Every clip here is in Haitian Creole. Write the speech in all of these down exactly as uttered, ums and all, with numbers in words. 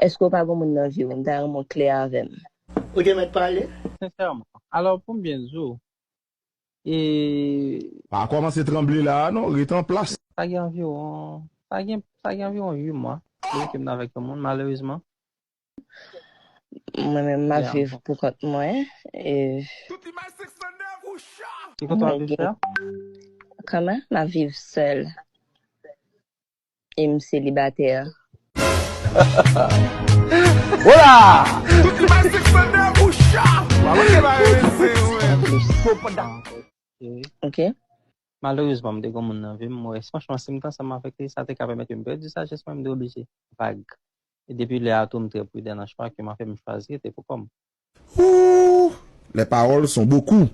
Èske w pa gen moun nan vi w? M ta renmen w klè avè m. Ou te mèt pale? Sensèman. Alò, pou m byen di w, e, pa kòmanse tranble la a non, ret an plas. Sa gen anviwon, sa gen, sa gen anviwon uit mwa depi ke m nan avèk yon moun, malerezman. Mwen menm, m ap viv pou kont mwen. E, ki kote w ap viv, frè? Kòman? M ap viv sèl. E m selibatè. Hola! Tout imaj sèks nan bouch. Wa manke ba rese, wi. Ok. Malerezman, m te gen moun nan vi m, mwen, franchman, si m te ansanm avèk li, sa te ka pèmèt ke m pèdi sajès mwen, m te oblije vag. E depi lè a tou, m trè pridan nan chwa ke m ap fè, m chwazi rete pou kò m. Ooh, les paroles sont beaucoup.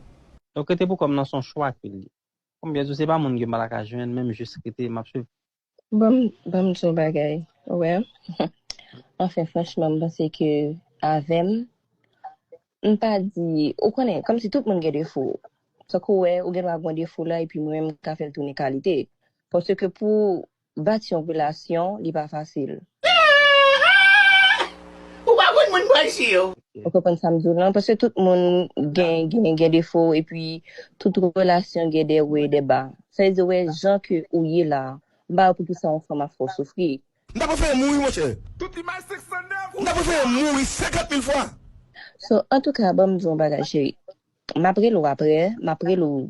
Donk, rete pou kò m nan se yon chwa ke l ye. Kòm byen di w, se pa moun ke m pa ta ka jwenn, men m jis rete, m ap swiv. Ban m, ban m di w yon bagay, ou wè. Anfen, franchman, m panse ke avè m, m pa di, ou konnen, kòmsi tout moun gen defo. Tankou w wè, ou gen dwa gen defo la, epi mwen menm, m ka fè l tounen kalite. Paske pou bati yon relasyon, li pa fasil. Ou pa konn moun pral si yo. Ou konprann sa m di w lan? Paske tout moun gen, gen, gen defo, epi tout relasyon gen de wo e de ba. Sa vle di, wè, jan ke ou ye la, m pa wè poukisa yon fanm ap fè w soufri. M ta prefere mouri, monchè. M ta prefere mouri senkant mil fwa. So, antouka, ban m di w yon bagay, cheri. M ap rele w apre, m ap rele w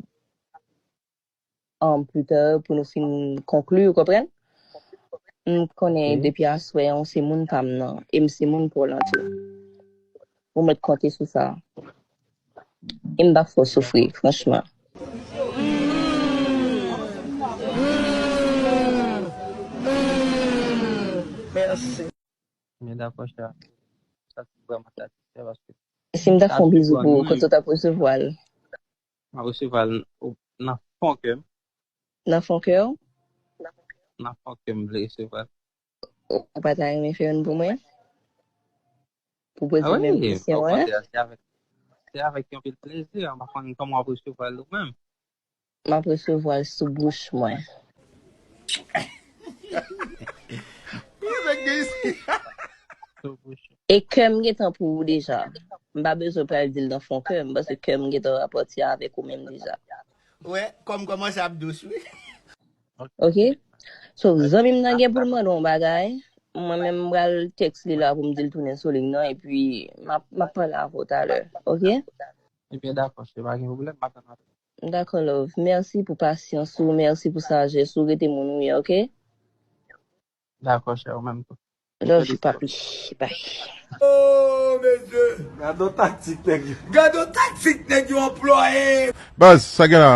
um, pita pou nou fin konkli, ou konprann? M konnen depi aswè an, ou se moun pa m nan, e m se moun pa w lan tou. Ou mèt konte sou sa. E m p ap fè w soufri, franchman. Mèsi. Men dakò, chè. Sa te vrèman satisfè paske si m ta fè yon bizou pou ou, kote w t ap resevwa l? M ap resevwa l nan fon kè m. Nan fon kè w? Nan fon kè m vle resevwa l. Ou pa ta renmen fè youn pou mwen? Pou poze menm kesyon an? Ah wi, okontrè, se avèk, se avèk yon pil plezi, m pa konn kòman w ap resevwa l ou menm. M ap resevwa l sou bouch mwen. E kè m gentan pou ou deja. M pa bezwen pral di l nan fon kè m, paske kè m gentan rapòti avèk ou menm deja. Wè, kòm kòmanse ap dous, wi. Ok? So, zanmi m nan gen pou l mande w yon bagay. Mwen menm, m pral tèks li la pou m di l tounen sou liy nan, epi m ap, m ap pale avè w talè. Ok? Ebyen, dakò, chè, pa gen pwoblèm, m ap tann apèl. Dakò, love. Mèsi pou pasyans ou, mèsi pou sajès ou. Rete moun ou ye, ok? Dakò, chè, ou menm tou. Love you, papi. Bye. Oh, mesye! Gade yon taktik nèg yo. Gade yon taktik nèg yo anplwaye. Baz, sa gen la?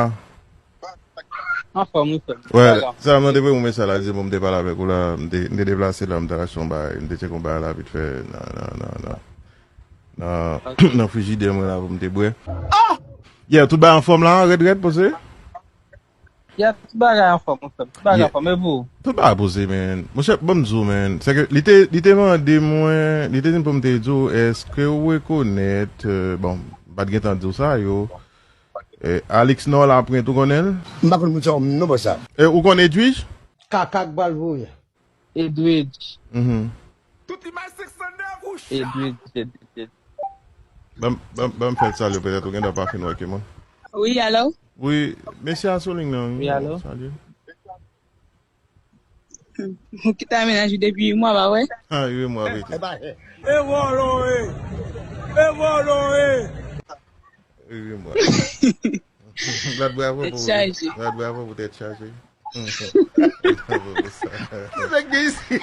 Anfòm, wi, frè m. Wè, sa m te voye yon mesaj la, di m pou m te pale avèk ou la, m te, m te deplase la, m t al achte yon bagay, m te tcheke yon bagay la vit fè nan, nan, nan, nan, nan, nan frijidè mwen la pou m te bwè. Yeah, tout bagay anfòm la, rèd, rèd, poze? Yeah, tout bagay anfòm, wi, frè m. Tout bagay anfòm, e pou ou? Tout bagay poze, man. Monchè, ban m di w, man. Se ke li te, li te mande mwen, li te di m pou m te di w, èske w rekonèt, euh, bon, m pa t gentan di w sa yo. Eh, Alix Nola Print, ou konnen l? M pa konn moun sa yo non, bòs la. Eh, ou konn Edwige? Kaka k pral voye. Edwige. Mhm. Edwige, Edwige, Edwige. Ban m, ban m, ban m fè l salye, petèt ou gen dwa pa fin wè ke mwen. Wi, alo? Wi, mesye a sou liy nan, wi, alo? Salye. Ou kite mennaj ou depi uit mwa, pa vre? Ha, uit mwa, pete. E vòlò, e! E vòlò, e! Uit mwa. Lòt bravo pou, lòt bravo pou tèt chaje. Lòt bravo pou sa. Ki nèg gen isi?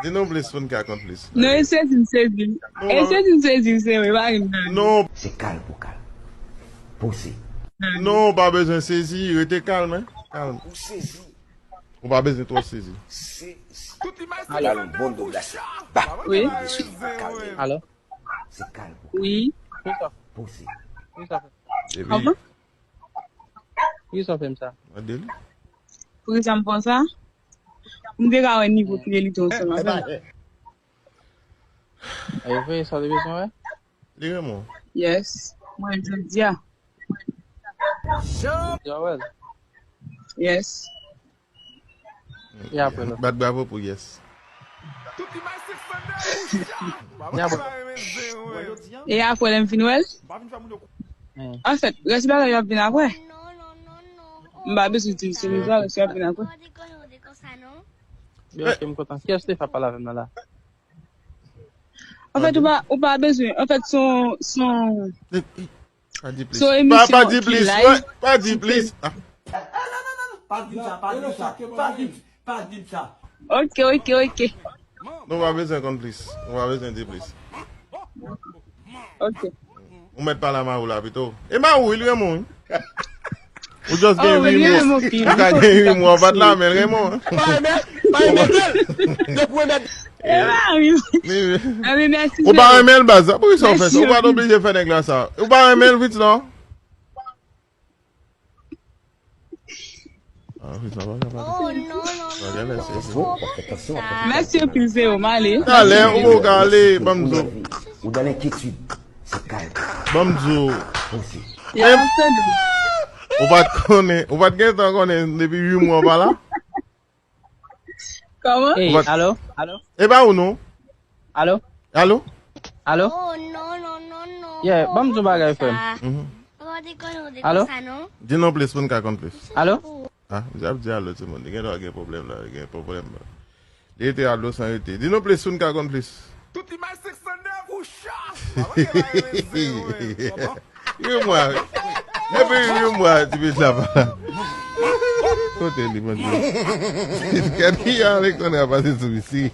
Di nou plis pou n ka konn plis. Non, e sezi m sezi. E sezi m sezi m, se vre, pa gen nan. Non. Se kal pou kal. Poze. Non, ou pa bezwen sezi, rete kalm, hein. Kalm. Ou sezi. Ou pa bezwen twò sezi. Se, se. Alo. Alo, bon do glas. Ba. Wi. Alo. Se kal pou kal. Wi. Poze. Wi, sa fè. Kòman? Poukisa w fè m sa? Mande li. Poukisa m fè w sa? M te ka wè nivo ki te li tou ansanm avè m. E vre, sa w te bezwen wè? Li renmen w. Yes. Mwen, jodi a. Jodi a, wè l. Yes. E apre la. Bat bravo pou Yes. E apre. E apre lè m fin wè l. Anfèt, rès bagay yo ap vin apre. M pa bezwen di se mizwa, rès yo ap vin apre. Yo, ok, m kontan. Kiyès te fè pale avè m nan la? Anfèt, ou pa, ou pa bezwen. Anfèt, son, son, Pa di plis. So, pa, pa emisyon di ki plis, live. Wè, pa di plis. Ah. Pa di sa, pa di sa, pa di, pa di sa. Ok, ok, ok. Nou pa bezwen konn plis. Nou pa bezwen di plis. Ok. Ou mèt pale a Maou la pito. E Maou, li renmen w, wi. Ou just gen wi, huit mwa. Ou ka gen huit mwa, ou pa t la, men renmen w. Pa renmen, pa renmen tel. Depi ou renmen. E Maou. Li, li, ou pa renmen l, baz. Poukisa w fè sa? Ou pa t oblije fè nèg la sa. Ou pa renmen l, Fritz, non? Ah, Fritz, sa pa kapab. Oh, non, non, non, non, non, fò w pa fè sa. Mèsi anpil, Zeo, m ale. Talè, ou poko ale, ban m di w. Ou dans l'inquiétude, c'est calme. Ban m di w. Posé. Ya, m ap tande. Ou pa t konnen, ou pa t gentan konnen depi huit mwa w pa la? Kòman? Hey, alo, alo. E pa ou non? Alo? Alo? Oh, non, non, non, non. Yeah, ban m di w bagay, frè m. Mhm. Alo? Di non plis pou n ka konn plis. Alo? Ah, li ap di alo, timoun. Li gen dwa gen pwoblèm la, li gen pwoblèm la. Li rete alo san rete. Di non plis pou n ka konn plis. Tout imaj senk san nèf ou cha! Huit mwa. Depi huit mwa, ti pit la pa la. Kote li, bondye? Gade ki Alexandra pase sou isi.